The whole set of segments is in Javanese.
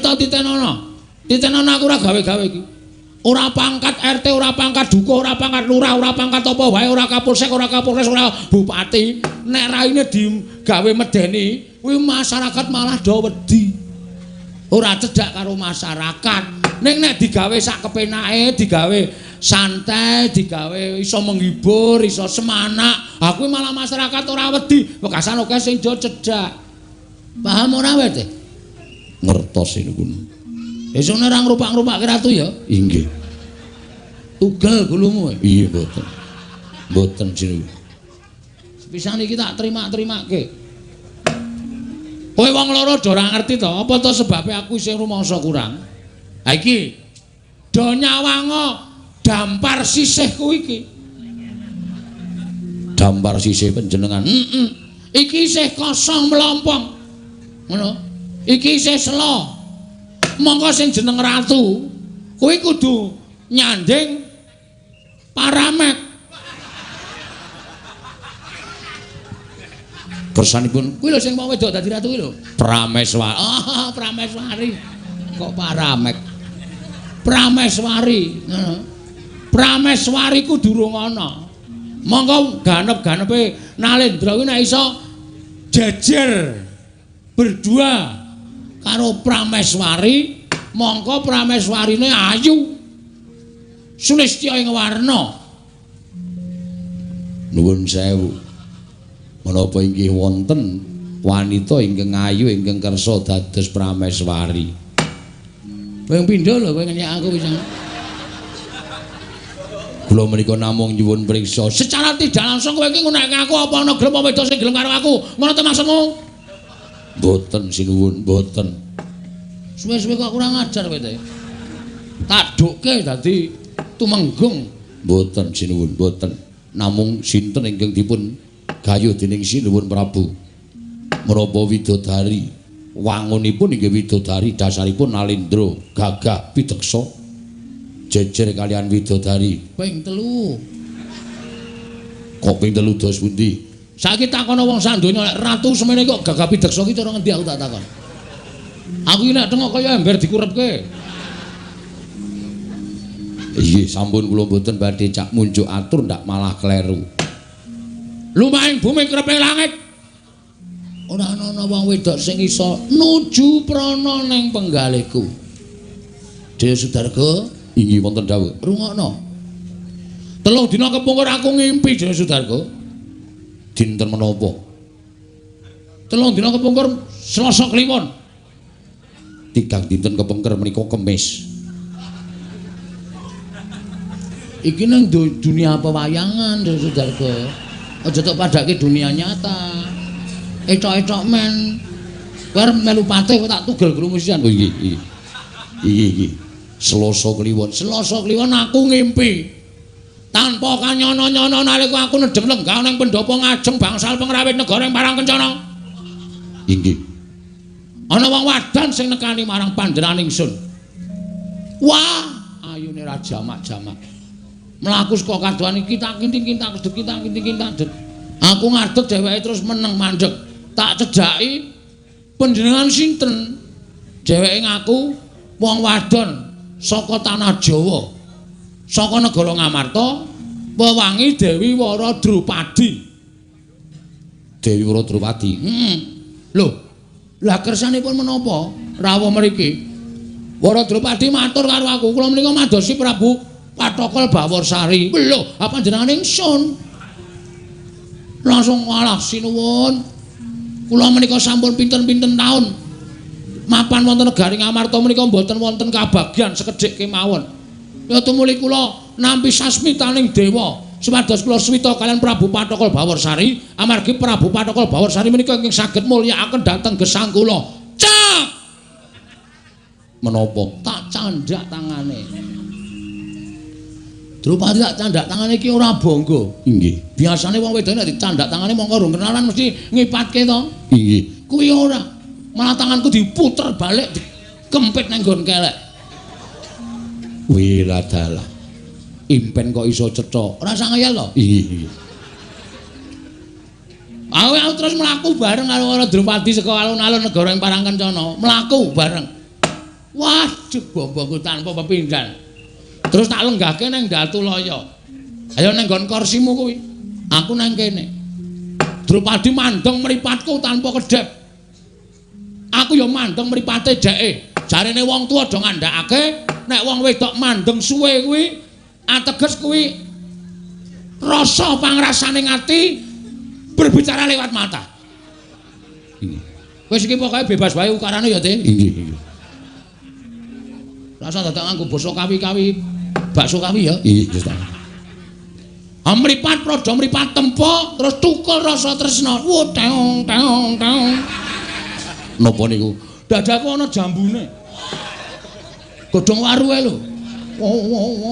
Wis ta titenono. Titenono aku ora gawe-gawe iki. Ora pangkat RT, ora pangkat dukuh, ora pangkat lurah, ora pangkat apa wae, ora kapolsek, ora kapolres, ora bupati. Nek raine digawe medeni, kuwi masyarakat malah do wedi. Ora cedhak karo masyarakat. Ning nek digawe sak kepenake, digawe santai, digawe iso menghibur, iso semanak, ha kuwi malah masyarakat ora wedi. Wekasan akeh sing do cedhak. Paham ora kowe, Teh? Ngertos niku. Esuk ora ngrupak-ngrupake ratu ya? Inggih. Tugel gulumu. Iya mboten. Mboten jeneng. Sepisan iki tak terima-terimake. Kowe wong loro do ora ngerti to, apa to sebabe aku isih rumangsa kurang? Ha iki do nyawanga dampar sisihku iki. Dampar sisih panjenengan. Heeh. Iki isih kosong melompong. Ngono. Iki isih selo. Mongko sing jeneng ratu kuwi kudu nyanding paramek. Kersanipun kuwi lho sing wong wedok dadi ratu kuwi lho. Prameswari. Oh, Prameswari. Kok paramek? Prameswari, ngono. Prameswari ku durung ana. Mongko ganep-ganepe Nalendra kuwi nek iso jejer berdua karo Prameswari, mongko Prameswarine ayu sulistya ing warna. Nuwun sewu. Menapa inggih wonten wanita ingkang ayu ingkang kersa dados Prameswari? Kowe pindho lho kowe ngenyek aku pisan. Kula menika namung nyuwun priksa. Secara tidak langsung kowe iki ngunekke aku apa ana gelem apa wedok sing gelem karo aku? Ngono ta maksudmu? Mboten sinuwun, mboten. Suwe-suwe kok kurang ajar kowe te. Tak dukke dadi tumenggung. Mboten sinuwun, mboten. Namung sinten ingkang dipun gayuh dening Sinuwun Prabu? Menapa widodari? Wangunipun inggih widodari, dasaripun Nalendra gagah pideksa. Jejer kalian widodari. Ping 3. Kok ping 3 dos pundi? Saiki takono wong sak donya nek ratu semene kok gagah pideksa ki cara ngendi aku tak takon. Aku iki nek tengok kaya ember dikurepke. Iya, sampun kula mboten badhe cak munjuk atur ndak malah kleru. Lumahing bumi kreping langit. Ora ana wong wedok sing iso nuju prana ning penggalihku. Jaya Sudarga, inggih wonten dawuh. Rungokno. 3 dina kepungkur aku ngimpi Jaya Sudarga. Dinten menapa? 3 dina kepungkur Selasa Kliwon. 3 dinten kepungkur menika Kemis. Iki nang dunia pewayangan Jaya Sudarga. Aja tok padake dunia nyata. Etok-etok men. Kowe arep melu patih kok tak tugel grumusian. Oh iki iki. Iki iki. Selasa Kliwon. Selasa Kliwon aku ngimpi. Tanpa kanyono-nyono nalika aku nedhem lenggah ning pendhapa ngajeng bangsal pengrawit negara ing Parangkencana. Inggih. Ana wong wadon sing nekani marang panjenengan ingsun. Wah, ayune ra jamak-jamak. Mlaku saka kadohan iki tak kinting-kintak kedhet kintak kinting-kintak det. Aku ngadeg dheweke terus meneng mandeg. Tak cedhaki panjenengan sinten? Dheweke ngaku wong wadon saka tanah Jawa. Saka negara Ngamarta, wewangi Dewi Wara Drupadi. Dewi Wara Drupadi. Heeh. Lho, lah kersanipun menapa rawuh mriki? Wara Drupadi matur karo aku, kula menika madosi Prabu Pathokol Bawarsari. Lho, apa panjenengan ingsun? Langsung alah sinuwun. Kula menika sampun pinten-pinten taun mapan wonten negari Ngamarta menika mboten wonten kabagyan sekedhik kemawon. Ya tumuli kula nampi sasmitaning dewa supados kula swita kalian Prabu Pathokol Bawarsari, amargi Prabu Pathokol Bawarsari menika ingkang saged mulyakaken dhateng gesang kula. Cak! Menapa? Tak candhak tangane. Drupadi tak candhak tangane iki ora bangga. Inggih. Biasane wong wedok nek dicandhak tangane mongko rung kenalan mesti ngipatke to. Inggih. Kuwi ora. Malah tanganku diputer balik dikempit nang nggon kelek. Wiradalah. Impen kok iso cetha. Ora usah ngeyel to. Inggih. Aku terus mlaku bareng karo Drupadi saka alun-alun negara ing Parangkencana, mlaku bareng. Waduh, bombongku tanpa pepindhan. Terus tak lenggahke nang Datulaya. Ayo nang nggon kursimu kuwi. Aku nang kene. Drupadi mandeng mripatku tanpa kedhep. Aku ya mandeng mripate dheke. Jarene wong tuwa do ngandhakake nek wong wedok mandeng suwe kuwi ateges kuwi rasa pangrasane ati berbicara lewat mata. Inggih. Wis iki pokoke bebas wae ukarane ya, Teh. Inggih, inggih. Rasa dadak nganggo basa kawi-kawi, bakso kawi ya. Inggih, Gusti. Mripat padha mripat tempo terus tukul rasa tresna. Wo teong teong teong. Napa niku? Dadaku ana jambune. Godhong waruhe lho. Wo wo wo.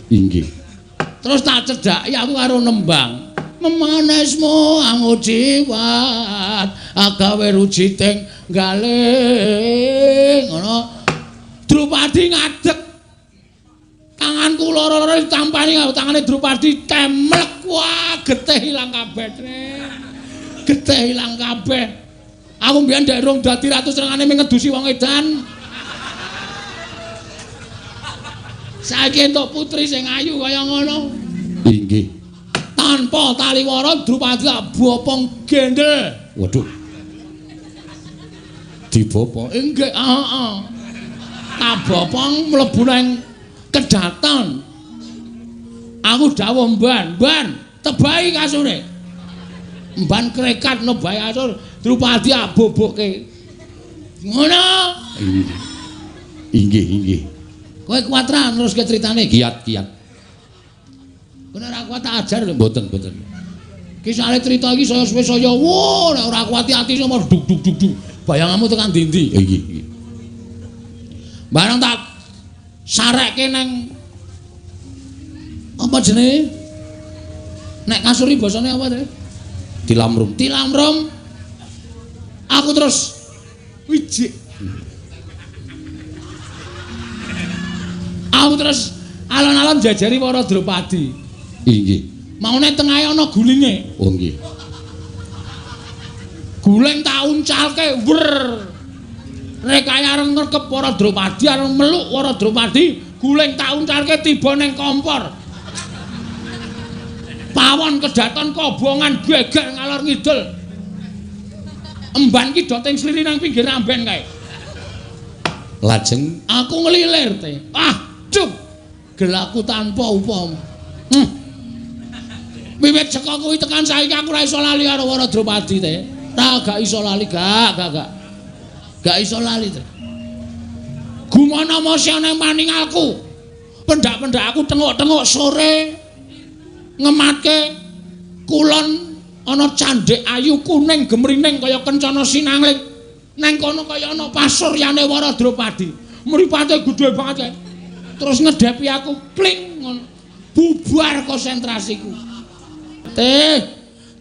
Inggih. Terus tak cedhaki aku karo nembang. Memanesmu angujiwat agawe rujiting galing ngono. Drupadi ngadeg. Tanganku loro-loro ditampani karo tangane Drupadi temlek. Wah, getih ilang kabeh, Tren. Getih ilang kabeh. Aku mbiyen ndek rong dadi ratu senengane mung ngedusi wong edan. Saiki entuk putri sing ayu kaya ngono. Inggih. Tanpa taliwara Drupadi tak bopong gendel. Waduh. Dibopong? Inggih, heeh. Tak bopong mlebu nang kedaton. Aku dawuh Mban, Mban, tebahi kasure. Mban krekat nebahi kasur, Drupadi aboboke. Ngono. Inggih, inggih. Kowe kuat ra neruske critane? Kiat-kiat. Kowe ora kuat tak ajar lho. Mboten, mboten. Ki sale crita iki saya suwe saya wo, nek ora kuat ati sama duk duk duk duk. Bayanganmu tekan ndi-ndi? Inggih, inggih. Bareng tak sarekke nang apa jenenge? Nek kasuri basane apa to? Tilamrum. Tilamrum. Aku terus wijik. Aku terus alon-alon jajari para Drupadi. Inggih. Maune tengahe ana gulinge. Oh nggih. Guling tak uncalke wer. Rekaya arep ngrekep para Drupadi, arep meluk para Drupadi, guling tak uncalke tiba ning kompor. Pawon kedaton kobongan geger ngalor ngidul. Emban ki do teng sliri nang pinggir amben kae. Lajeng aku ngelilir teh. Ah, cuk. Gelaku tanpa upama. Wiwit saka kuwi tekan saiki aku ora iso lali karo para Drupadi teh. Tak gak iso lali, gak. Gak iso lali teh. Gumana mosya nang paningalku. Pendak-pendak aku tengok-tengok sore ngematke kulon ana candhek ayu kuning gemrining kaya kencana sinangling. Nang kono kaya ana pasuryane para Drupadi. Mripate gedhe banget kae. Terus ngedhepi aku pling ngono. Bubar konsentrasiku. Teh,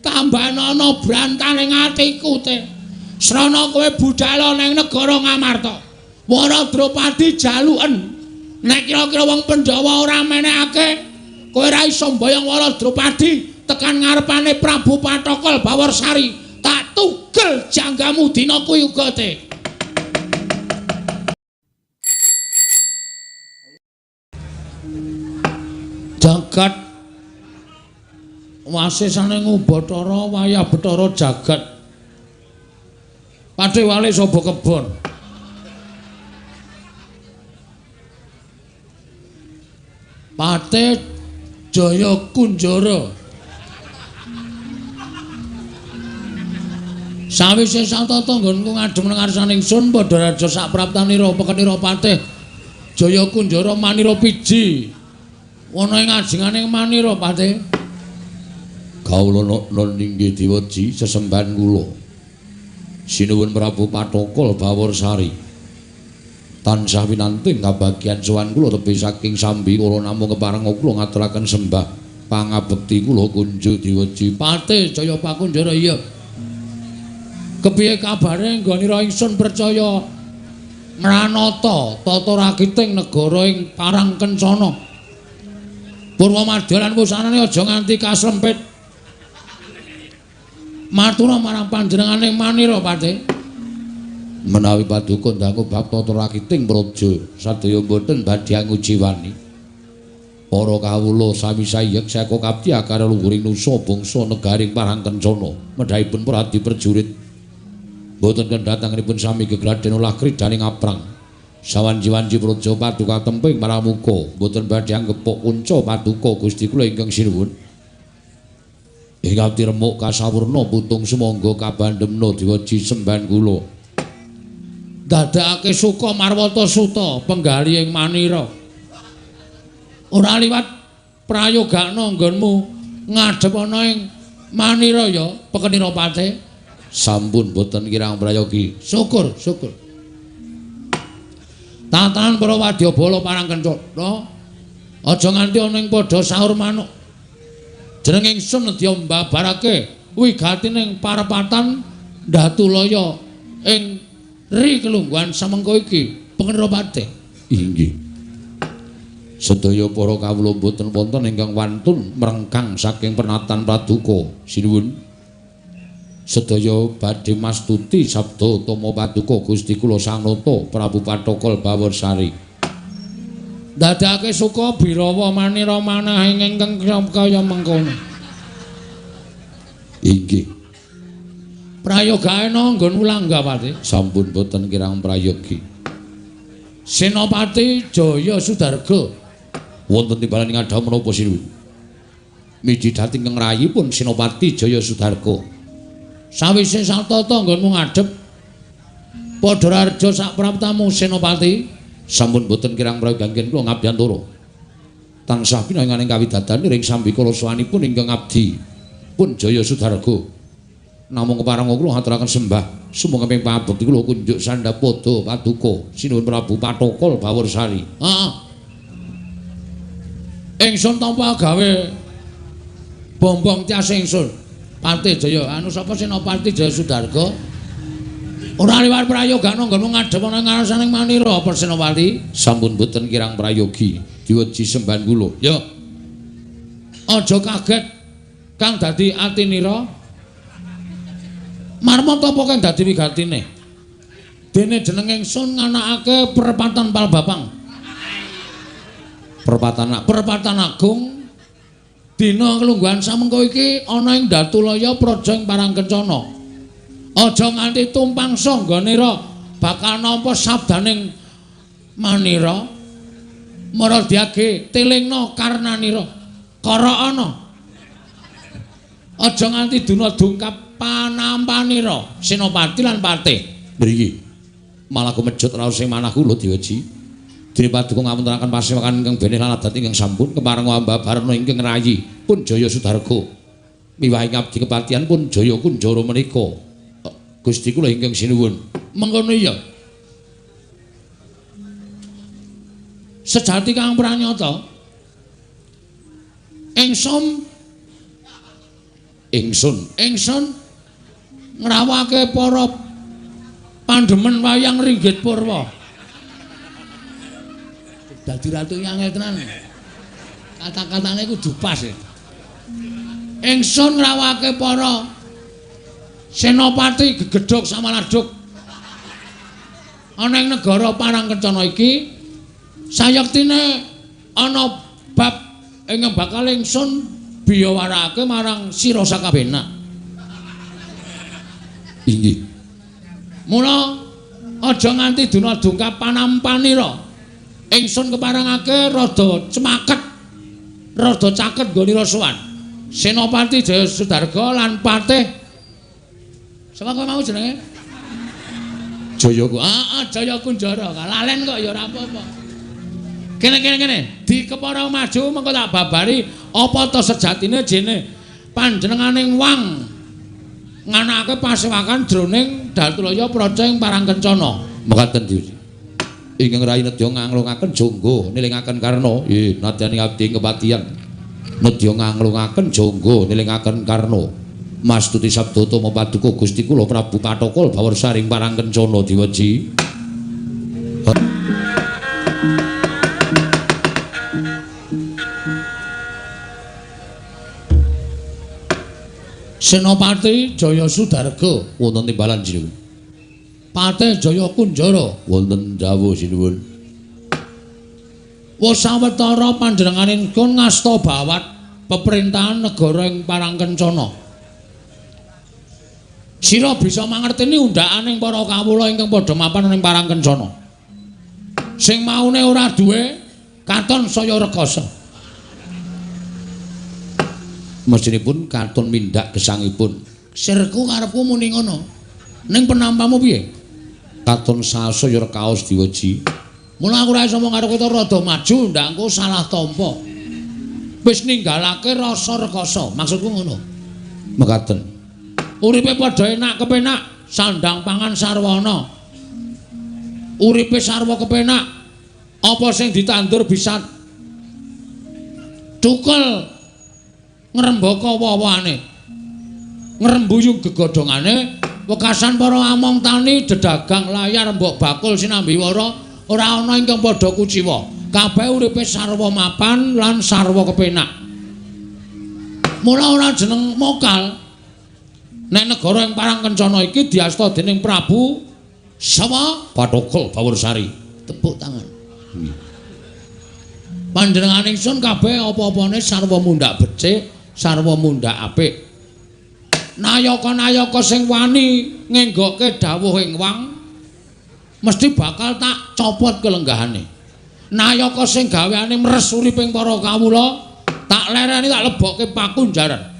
tambah ana brantane atiku teh. Srana kowe budal nang negara Ngamarta. Para Drupadi jaluken. Nek kira-kira wong Pandhawa ora menehake, kowe ora iso mboyong para Drupadi tekan ngarepane Prabu Pathokol Bawarsari. Tak tugel janggamu dina kuwi uga teh. Jagat wasesane ngubathara wayah Bathara jagat. Padhe wale saba kebon. Pate Jaya Kunjara. Sawise satata nggonku ngadhem nang ngarsaning sun padha raja sapraptanira peketira patih Jaya Kunjara manira piji. Ana ing ajengane manira patih. Kawula non inggih Dewaji sesembahan kula. Sinuwun Prabu Pathokol Bawarsari. Tansah winanting kabagyan sowan kula tebih saking sambi kula namung kepareng kula ngaturaken sembah pangabekti kula kunjuk Dewaji. Patih Jaya Pakunjara iya. Kepiye kabare nggonira ingsun percaya mranata tata rakiting negara ing Parang Kencana. Purwamadya lan wusanane aja nganti kaslempit. Matura marang panjenengane manira patih. Menawi paduka ndangu bab tata rakiting praja sadaya boten badhe angujiwani. Para kawula sami sayek seka kapti akara luhuring nusa bangsa negaring Parang Kencana medhahipun pradi prajurit. Boten kendhatanganipun sami gegladhen olah kridaning aprang. Sawanci-wanci praja paduka temping paramuka boten badhe anggepuk kunca paduka Gusti kula ingkang sinuwun. Ing abdi remuk kasawurna putung sumangga kabandhemna diwaji sembahan kula. Dadakake suka marwata suta penggali ing manira. Ora liwat prayogakna nggonmu ngadhep ana ing manira ya pekenira pate. Sampun boten kirang prayogi. Syukur, syukur. Tatanan para wadyabala Parang Kencana aja nganti ana ing padha saur manuk. Jeneng ingsun nedya mbabarake wigatining parepatan Ndatulaya ing ri kelungguhan samengko iki pengenira pate. Inggih. Sedaya para kawula boten wonten ingkang wantun mrengkang saking pernatan paduka. Sinuwun. Sedaya badhe mastuti sabda utama paduka Gusti kula Sang Nata Prabu Pathokol Bawarsari. Dadake suka birawa manira manah ingkang kaya mengkono. Inggih. Prayogaena nggonmu langgah pati. Sampun boten kirang prayogi. Senopati Jaya Sudarga wonten timbalan ing adha menapa sinuwun? Miji dhateng ingkang rayipun Senopati Jaya Sudarga. Sawise satata nggonmu ngadhep padha raharja sak praptamu Senopati. Sampun boten kirang prayogi anggen kula ngabiyantara. Tansah pinanganing kawidadan ring sambikala sawanipun ingkang abdi pun Jaya Sudarga. Namung kepareng kula ngaturaken sembah sumangga ping pabekti kula kunjuk sandhapada paduka sinuwun Prabu Pathokol Bawarsari. Heeh. Ingsun tampa gawe bombong tias ingsun. Pati Jaya anu sapa Senopati Jaya Sudarga? Ora liwat prayogana nggonmu ngadhep ana ngarsaning manira apa Senopati? Sampun boten kirang prayogi diweji sembahan kula. Ya. Aja kaget kang dadi atinira. Marmata apa kang dadi wigatine? Dene jeneng ingsun nganakake perepatan Palbapang. Perepatan agung dina kelungguhan samengko iki ana ing Datulaya praja ing Parang Kencana. Aja nganti tumpang sangganira bakal nampa sabdaning manira. Mara diage tilingna karnanira. Karaana. Aja nganti duna dungkap panampanira Senopati lan Patih. Mriki malah kumejut raos ing manah kula diweji. Dene paduka ngapunten pasewakan ingkang benih lan adat ingkang sampun kepareng ambabarna ingkang rayi pun Jaya Sudarga. Miwahi ngabdi kepatihan pun Jaya Kunjara menika. Gusti kula ingkang sinuwun. Mengkono iya. Sejati kang pranyata ingsun ingsun ngrawake para pandemen wayang ringgit purwa. Dadi ratu angel tenan. Kata-katane kudu pas. Ingsun ngrawake para senopati gegedhog samaladhog ana ing negara Parang Kencana iki sayektine ana bab ingkang bakal ingsun biyawarake marang sira sakabehna. Inggih. Mula aja nganti duna dungkap panampanira. Ingsun keparengake rada cemaket, rada caket nggonira sowan. Senopati Jaya Sudarga lan Patih sapa kowe mau jenenge? Jaya. Heeh, Jaya Kunjara. Lalen kok ya ora apa-apa. Kene kene kene, dikepara maju mengko tak babari apa ta sejatine jene panjenenganing wang nganakake pasewakan jroning Datulaya praja ing Parang Kencana. Mekaten Dewi. Ingkang rayi nedya nganglungaken jangga nilingaken karna. Nggih, nadyan abdi kepatihan. Nedya nganglungaken jangga nilingaken karna. Mastuti sabda utama paduka Gusti kula Prabu Pathokol Bawarsaring Parang Kencana diweji. Senopati Jaya Sudarga wonten timbalan jenengan. Patih Jaya Kunjara. Wonten dawuh sinuwun. Wis sawetara panjenengane ingkang ngasta bawat peperintahan negara ing Parangkencana. Sira bisa mangerteni undhakaning para kawula ingkang padha mapan ing Parangkencana. Sing maune ora duwe katon saya rekasa. Mestinipun katon mindhak gesangipun. Sirku karepku muni ngono. Ning penampamu piye? Katon sasaya rekaos diweji. Mula aku ora iso mung karo kowe rada maju ndak engko salah tampa. Wis ninggalake rasa rekasa, maksudku ngono. Mekaten. Uripe padha enak kepenak, sandang pangan sarwana. Uripe sarwa kepenak. Apa sing ditandur bisa cukel ngrembaka woh-wohane. Ngrembuyung gegodhongane, wekasan para among tani dedagang layar mbok bakul sinambi wara ora ana ingkang padha kuciwa. Kabeh uripe sarwa mapan lan sarwa kepenak. Mula ora jeneng mokal. Nek negara ing Parangkencana iki diasta dening Prabu Sawa Pathokol Bawursari. Tepuk tangan. Panjenengane ingsun kabeh apa-apane sarwa mundhak becik, sarwa mundhak apik. Nayaka-nayaka sing wani ngenggokke dawuh ing wang mesti bakal tak copot kelenggahane. Nayaka sing gaweane meres uriping para kawula tak lereni tak lebokke pakunjaran.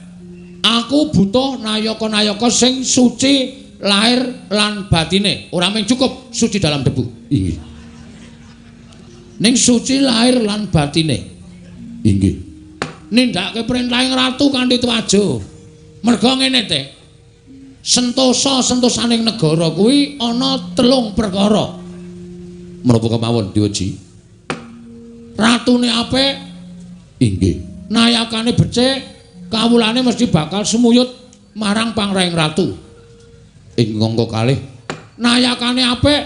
Aku butuh nayaka-nayaka sing suci lahir lan batine, ora mung cukup suci dalam debu. Inggih. Ning suci lahir lan batine. Inggih. Nindakake perintahing ratu kanthi twajo. Merga ngene te. Sentosa-sentosaning negara kuwi ana telung perkara. Menapa kemawon diweji? Ratune apik, inggih. Nayakane becik, kawulane mesti bakal sumuyut marang pangrahing ratu. Ing angka kalih, nayakane apik,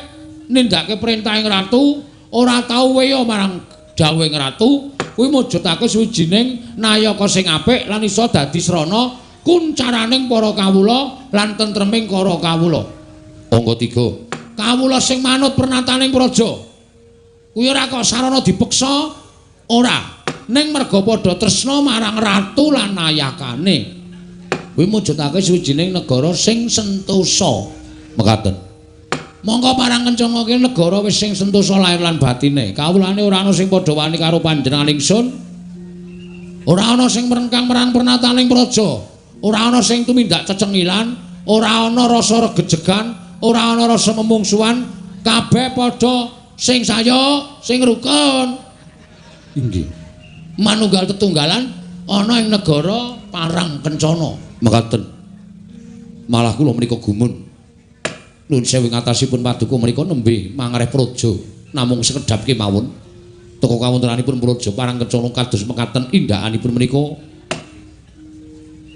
nindakake perintahing ratu, ora tau weya marang dawuhing ratu, kuwi mujudake suwijining nayaka sing apik lan iso dadi srana kuncaraning para kawula lan tentreming para kawula. Angka 3. Kawula sing manut pernataning praja. Kuwi ora kok sarana dipeksa, ora. Ning merga padha tresna marang ratu lan nayakane. Kuwi mujudake suwijining negara sing sentosa. Mekaten. Monggo Parangkencana ki negara wis sing sentosa lahir lan batine. Kawulane ora ana sing padha wani karo panjenengan ingsun. Ora ana sing merengkang marang pernataning praja. Ora ana sing tumindak cecengilan, ora ana rasa regejegan, ora ana rasa memungsuhan, kabeh padha sing saya, sing rukun. Inggih. Manunggal tetunggalan ana ing negara Parangkencana. Mekaten. Malah kula menika gumun. Nuwun sewu ing atasipun paduka menika nembe mangreh praja namung sekedhap kemawon. Teka kawontenanipun praja Parangkencana kados mekaten indhakanipun menika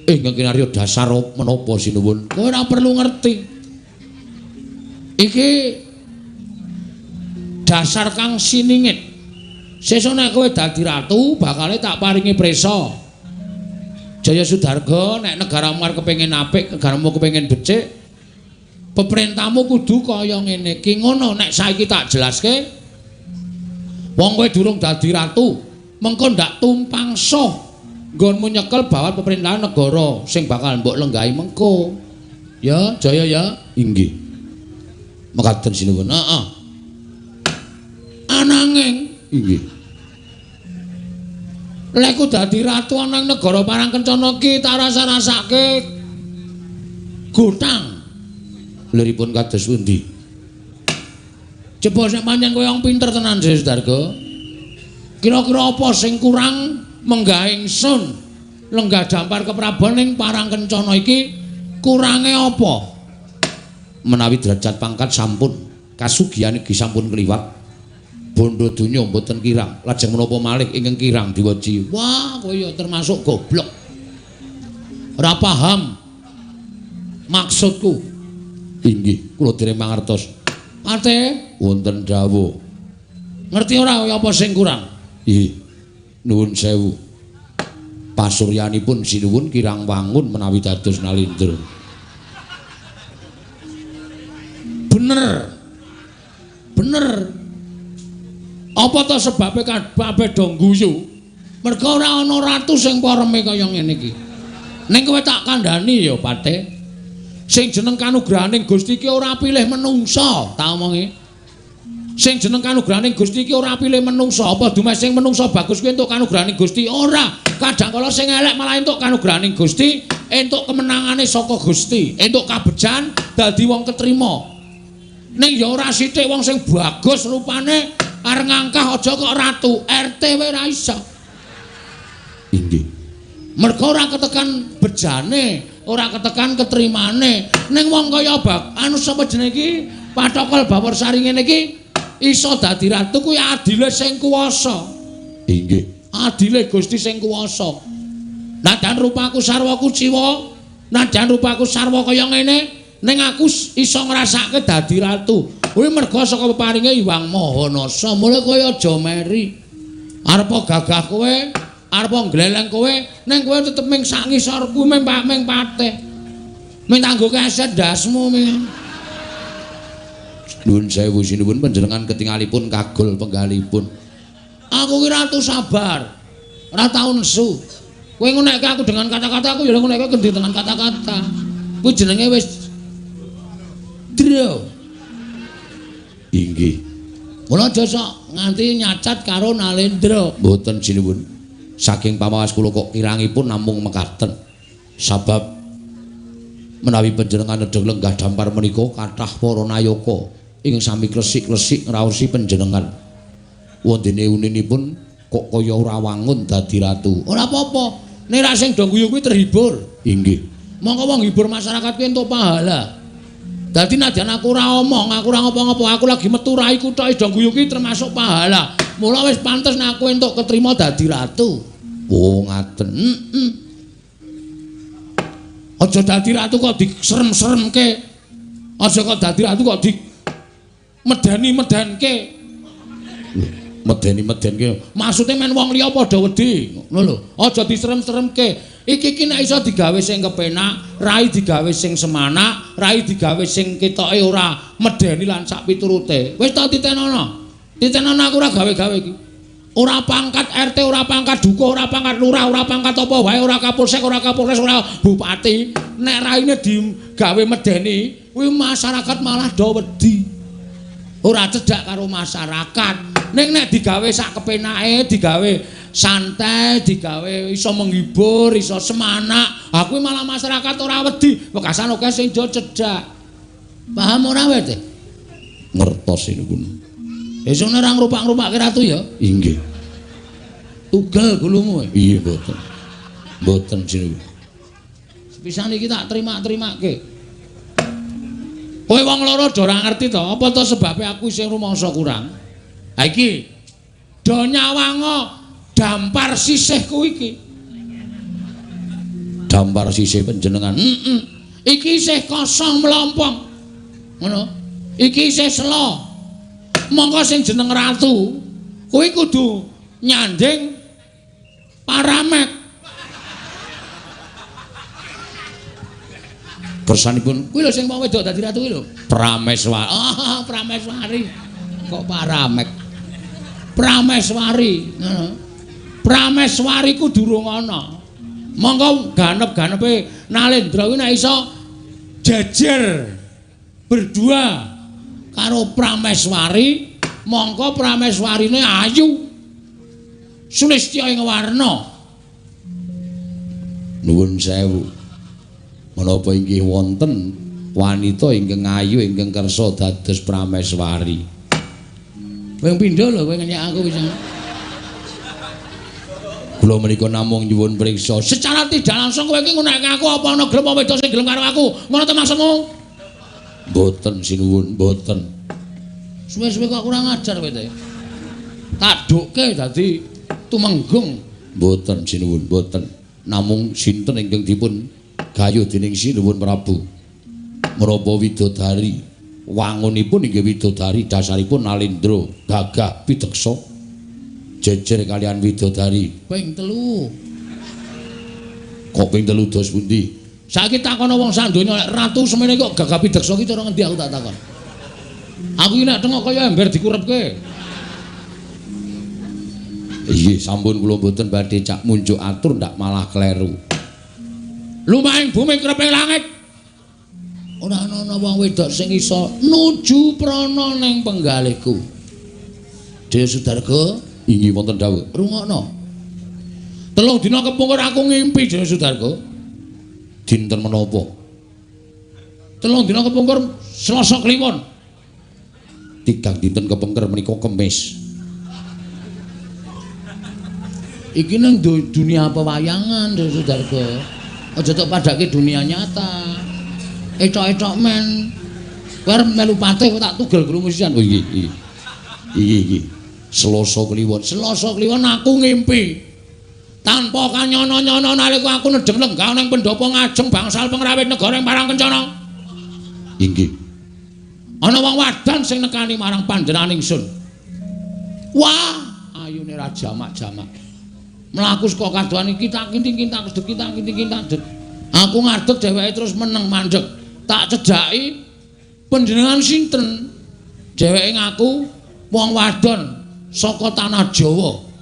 ingkang kinarya dasar menapa sinuwun. Kowe ora perlu ngerti. Iki dasar kang siningit. Sesuk nek kowe dadi ratu bakale tak paringi prisa. Jaya Sudarga nek negaramu arep kepengin apik, negaramu kepengin becik, peperintahmu kudu kaya ngene iki. Ngono nek saiki tak jelaske. Wong kowe durung dadi ratu, mengko ndak tumpang soh nggonmu nyekel bawat pemerintahan negara sing bakal mbok lenggahi mengko. Ya, Jaya ya. Inggih. Mekaten sinuwun. Heeh. Ananging inggih. Lek ku dadi ratu ana ing negara Parangkencana ki tak rasa-rasake gotang. Liripun kados pundi? Coba sing pancen kowe wong pinter tenan, Jaya Sudarga. Kira-kira apa sing kurang menggah ingsun lenggah dampar keprabon ing Parangkencana iki kurange apa? Menawi derajat pangkat sampun, kasugihan iki sampun kliwat. Bondo donya mboten kirang, lajeng menapa malih ingkang kirang diweji. Wah, kowe ya termasuk goblok. Ora paham maksudku. Inggih, kula dereng mangertos. Ate wonten dawuh. Ngerti ora kaya apa sing kurang? Nggih. Nuwun sewu. Pasuryanipun sinuwun kirang wangun menawi dados nalindra. Bener Bener. Bener. Apa ta sebabe kabeh do ngguyu? Mergo ora ana ratu sing pareme kaya ngene iki. Ning kowe tak kandhani ya, Patih. Sing jeneng kanugrahaning Gusti iki ora pilih menungsa, tak omongi. Sing jeneng kanugrahaning Gusti iki ora pilih menungsa. Apa dumeh sing menungsa bagus kuwi entuk kanugrahaning Gusti? Ora. Kadang kala sing elek malah entuk kanugrahaning Gusti, entuk kemenangane saka Gusti, entuk kabejan dadi wong ketrima. Ning ya ora sithik wong sing bagus rupane arep ngangkah aja kok ratu, RT wae ora iso. Inggih. Mergo ora ketekan bejane, ora ketekan ketrimane. Ning wong kaya anu sapa jenenge iki? Pathokol Bawarsari ngene iki iso dadi ratu kuwi adile sing kuwasa. Inggih. Adile Gusti sing kuwasa. Najan rupaku sarwa kuciwa, najan rupaku sarwa kaya ngene, ning aku iso ngrasake dadi ratu. Kuwi mergo saka peparinge Hyang Maha Nasa. Mula kowe aja meri. Arepa gagah kowe, arepa ngleleng kowe, ning kowe tetep ming sak ngisor kuwi ming patih. Ming tanggo keset ndasmu ming. Nuwun sewu sinuwun panjenengan ketingalipun kagol penggalipun. Aku ki ratu sabar. Ora tau nesu. Kowe ngunekke aku dengan kata-kata, aku ya ngunekke kowe dengan kata-kata. Kuwi jenenge wis dro. Inggih. Mula aja sok nganti nyacat karo Nalendra. Mboten sinuwun. Saking pamawas kula kok kirangipun namung mekaten. Sabab menawi panjenengan nedheng lenggah dampar menika kathah para nayaka ing sami klesik-klesik ngraosi panjenengan. Wondene uninipun kok kaya ora wangun dadi ratu. Ora apa-apa. Nek ra sing do guyu kuwi terhibur. Inggih. Mongko wong hibur masyarakat kuwi entuk pahala. Dadi najan aku ora omong, aku ora ngopo-ngopo, aku lagi metu raiku tok do guyu kuwi termasuk pahala. Mula wis pantes nek aku entuk ketrima dadi ratu. Oh, ngaten. Heeh. Aja dadi ratu kok diserem-seremke. Aja kok dadi ratu kok di medeni-medenke. Medeni-medenke. Maksude men wong liya padha wedi, ngono lho. Aja diserem-seremke. Iki ki nek iso digawe sing kepenak, rai digawe sing semanak, rai digawe sing ketoke ora medeni lan sak piturute. Wis ta titenono. Titenono aku ora gawe-gawe iki. Ora pangkat RT, ora pangkat dukuh, ora pangkat lurah, ora pangkat apa wae, ora kapolsek, ora kapolres, ora bupati. Nek raine digawe medeni, kuwi masyarakat malah do wedi. Ora cedhak karo masyarakat. Ning nek digawe sak kepenake, digawe santai, digawe iso menghibur, iso semanak, ha kuwi malah masyarakat ora wedi. Wekasan akeh sing do cedhak. Paham ora kowe, Teh? Ngertos sinuwun. Esuk ora ngrupak-ngrupake ratu ya? Inggih. Tugel gulumu. Iya mboten. Mboten sinuwun. Sepisan iki tak terima-terimake. Kowe wong loro do ora ngerti to, apa to sebabe aku isih rumangsa kurang? Ha iki do nyawanga dampar sisihku iki. Dampar sisih panjenengan. Heeh. Iki isih kosong mlompong. Ngono. Iki isih selo. Mongko sing jeneng ratu kuwi kudu nyanding paramek. Kersanipun kuwi lho sing wong wedok dadi ratu kuwi lho. Prameswari. Oh, Prameswari. Kok paramek? Prameswari, ngono. Prameswari ku durung ana. Mongko ganep-ganepe Nalendra kuwi nek iso jejer berdua karo Prameswari, mongko Prameswarine ayu sulistya ing warna. Nuwun sewu. Menapa inggih wonten wanita ingkang ayu ingkang kersa dados Prameswari? Kowe pindho lho kowe ngenyek aku pisan. Kula menika namung nyuwun priksa. Secara tidak langsung kowe iki ngunekke aku apa ana gelem wedok sing gelem karo aku? Ngono ta maksudmu? Mboten sinuwun, mboten. Suwe-suwe kok kurang ajar kowe te. Tak dukke dadi tumenggung. Mboten sinuwun, mboten. Namung sinten ingkang dipun gayuh dening Sinuwun Prabu? Menapa widodari wangunipun inggih widodari dasaripun Nalendra gagah pideksa jejer kalian widodari ping 3. Kok ping 3 dos pundi? Saiki takono wong sak donya nek ratu semene kok gagah pideksa ki cara ngendi aku tak takon. Aku iki nek tengok kaya ember dikurepke. Inggih, sampun kula mboten badhe cak munjuk atur ndak malah kleru. Lumahing bumi kreping langit. Ora ana wong wedok sing iso nuju prana ning penggalihku. Dewa Sudarga, inggih wonten dawuh. Rungokno. 3 dina kepungkur aku ngimpi Dewa Sudarga. Dinten menapa? 3 dina kepungkur Selasa Kliwon. 3 dinten kepengker menika Kemis. Iki nang dunia pewayangan Dewa Sudarga. Aja tok padake dunia nyata. Etok-etok men. Kowe arep melu patih kok tak tugel krungu sisan. Oh inggih, inggih. Inggih, inggih. Selasa Kliwon. Selasa Kliwon aku ngimpi. Tanpa kanyono-nyono nalika aku nedheng lenggah ning pendopo ngajeng bangsal pengrawit negara ing Parangkencana. Inggih. Ana wong wadon sing nekani marang panjenengan ingsun. Wah, ayune ra jamak-jamak. Mlaku saka kadohan iki tak kinting-kintak sedek tak kinting-kintak. Aku ngadeg dheweke terus meneng mandeg. Tak cedhaki panjenengan sinten? Dheweke ngaku wong wadon saka tanah Jawa.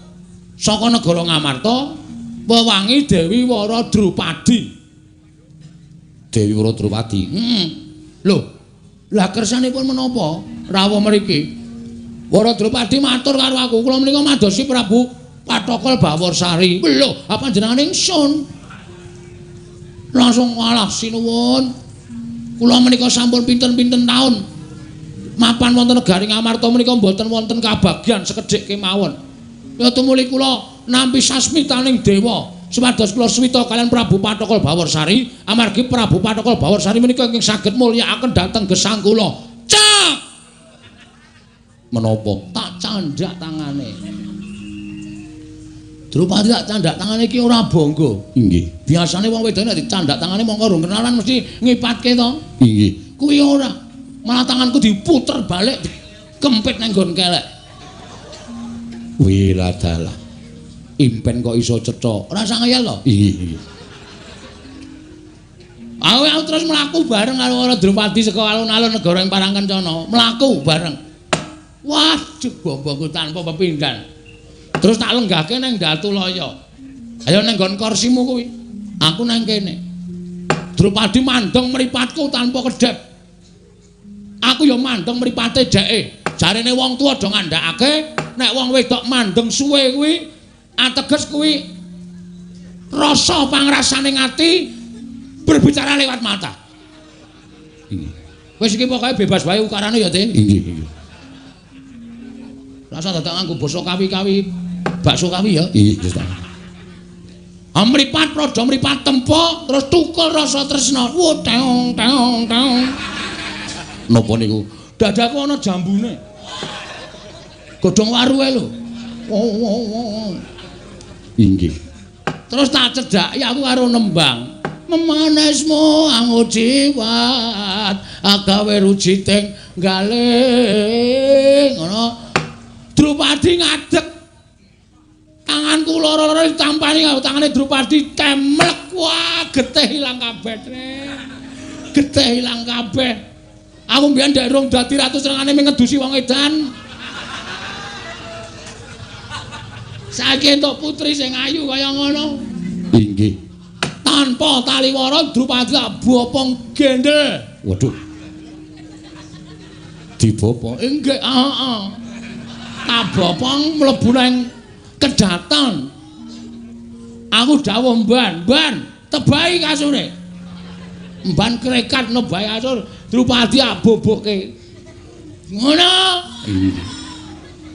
Saka negara Ngamarta, wewangi Dewi Wara Drupadi. Dewi Wara Drupadi. Heeh. Lho, lah kersanipun menapa rawuh mriki? Wara Drupadi matur karo aku, kula menika madosi Prabu Pathokol Bawarsari. Lho, apa panjenengan ingsun? Langsung alah sinuwun. Kula menika sampun pinten-pinten taun mapan wonten negari Ngamarta menika mboten wonten kabagyan sekedhik kemawon. Ya tumuli kula nampi sasmitaning dewa supados kula swita kalian Prabu Pathokol Bawarsari, amargi Prabu Pathokol Bawarsari menika ingkang saged mulyakaken dhateng gesang kula. Cak! Menapa? Tak candhak tangane. Drupadi tak candhak tangane iki ora bangga. Inggih. Biasane wong wedok nek dicandhak tangane mongko rung kenalan mesti ngipatke to. Inggih. Kuwi ora. Malah tanganku diputer balik kempit nang nggon kelek. Wiladalah. Impen kok iso cetha. Ora usah ngeyel to. Inggih, inggih. Aku terus mlaku bareng karo Wara Drupadi saka alun-alun negara ing Parangkencana. Mlaku bareng. Waduh, bombongku tanpa pepindhan. Terus tak lenggahke nang Datulaya. Ayo nang nggon kursimu kuwi. Aku nang kene. Drupadi mandeng mripatku tanpa kedhep. Aku ya mandeng mripate dheke. Jarene wong tuwa do ngandhakake nek wong wedok mandeng suwe kuwi ateges kuwi rasa pangrasane ati berbicara lewat mata. Inggih. Wis iki pokoke bebas wae ukarane ya, Teh. Inggih, inggih. Rasa dadak nganggo basa kawi-kawi bakso kawi ya. Inggih, Gusti. Mripat padha mripat tempo terus tukul rasa tresna. Wo teong teong teong. Napa niku? Dadaku ana jambune. Godhong waruhe lho. Oh. Inggih. Terus tak cedhaki aku karo nembang. Memanesmu angujiwat agawe rujiting galing ngono. Drupadi ngadeg. Tanganku loro-loro ditampani karo tangane Drupadi temlek. Wah, getih ilang kabeh, Tren. Getih ilang kabeh. Aku mbiyen ndek rong dadi ratu senengane mung ngedusi wong edan. Saiki entuk putri sing ayu kaya ngono. Inggih. Tanpa taliwara Drupadi bopong gendel. Waduh. Dibopong? Inggih, heeh. Tak bopong mlebu nang kedaton. Aku dawuh Mban, Mban, tebahi kasure. Mban krekat nebahi kasur, Drupadi aboboke. Ngono.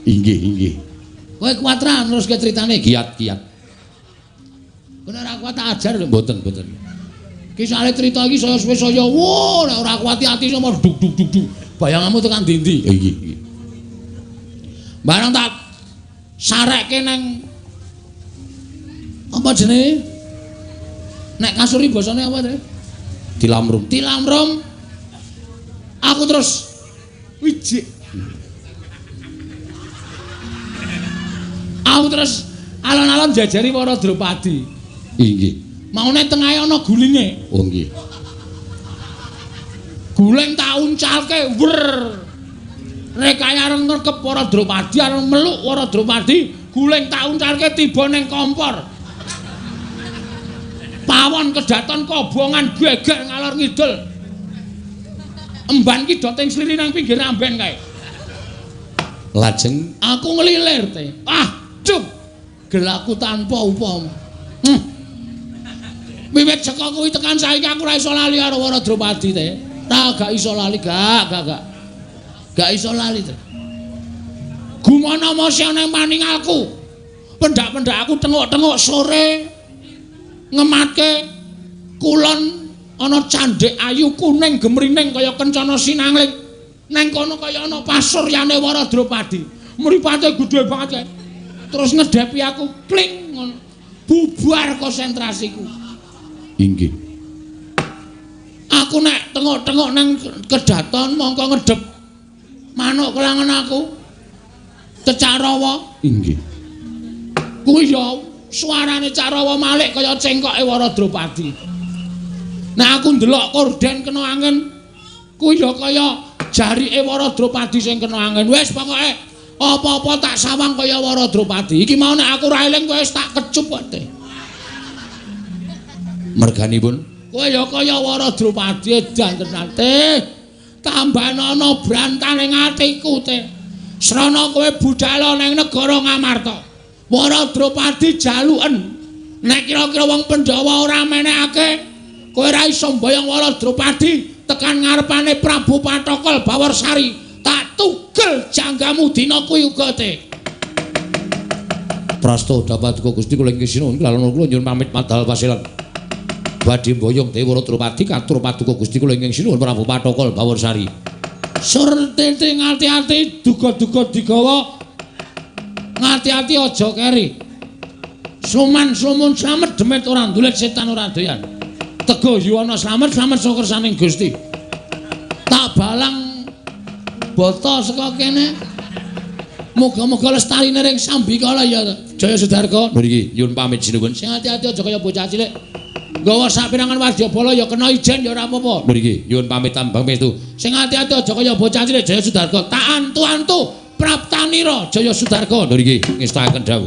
Inggih, inggih. Kowe kuat ra neruske critane? Kiat-kiat. Kowe ora kuat tak ajar lho. Mboten, mboten. Ki sale crita iki saya suwe saya wo nek ora kuat ati sama duk duk duk duk. Bayanganmu tekan ndi-ndi? Inggih, inggih. Barang tak sarekke nang apa jenenge? Nek kasuri basane apa jenenge? Tilamrum. Tilamrum. Aku terus wijik. Aku terus alon-alon jajari para Drupadi. Inggih. Maune tengahe ana gulinge. Oh nggih. Guling tak uncalke, wer. Rekaya arep ngrekep Wara Drupadi, arep meluk Wara Drupadi, guling tak uncarke tiba ning kompor. Pawon kedaton kobongan geger ngalor ngidul. Emban ki do teng slili nang pinggir amben kae. Lajeng aku ngelilir te. Ah, duh. Gelaku tanpa upama. Wiwit saka kuwi tekan saiki aku ora iso lali karo Wara Drupadi te. Tak gak iso lali, gak. Gak iso lali te. Gumana mosya nang paningalku. Pendak-pendak aku tengok-tengok sore ngematke kulon ana candhek ayu kuning gemrining kaya kencana sinangling. Nang kono kaya ana pasuryane Wara Drupadi. Mripate gedhe banget kae. Terus ngedhepi aku kling ngono. Bubar konsentrasiku. Inggih. Aku nek tengok-tengok nang kedaton mongko ngedhep manuk kelangan aku. Cecak rawa. Inggih. Kuwi ya suarane Cak Rawa malik kaya cengkoke Wara Drupadi. Nek aku ndelok korden kena angin, kuwi ya kaya jarike Wara Drupadi sing kena angin. Wis pokoke apa-apa tak sawang kaya Wara Drupadi. Iki mau nek aku ra eling kowe wis tak kecup kok te. Merganipun kowe ya kaya Wara Drupadi edan tenan te. Tambah ana brantane atiku te. Srana kowe budal ning negara Ngamarta. Wara Drupadi jaluken. Nek kira-kira wong Pandhawa ora menehake, kowe ora iso mboyong Wara Drupadi tekan ngarepane Prabu Pathokol Bawarsari. Tak tugel janggamu dina kuwi uga te. Prasta dapat Gusti kula inggih sinuwun kula nyuwun pamit madal pasilan. Badhe mboyong Dewa Wara Drupadi katur paduka Gusti kula ingkang sinuwun Prabu Pathokol Bawarsari. Surtete ngati-ati duga-duga digawa. Ngati-ati aja keri. Sluman slumun slamet demit ora ndulit setan ora doyan. Tego yuwana slamet slamet saka kersaning Gusti. Tak balang bata saka kene. Muga-muga lestarine ring sambikala ya Jaya Sudarga. Mriki nyuwun pamit sinuwun. Sing ati-ati aja kaya bocah cilik. Nggawa sapirangan wadyabala ya kena ijen ya ora apa-apa. Mriki nyuwun pamit tambang pestu. Sing ati-ati aja kaya bocah cilik Jaya Sudarga. Tak antu-antu praptanira Jaya Sudarga. Mriki ngestakaken dawuh.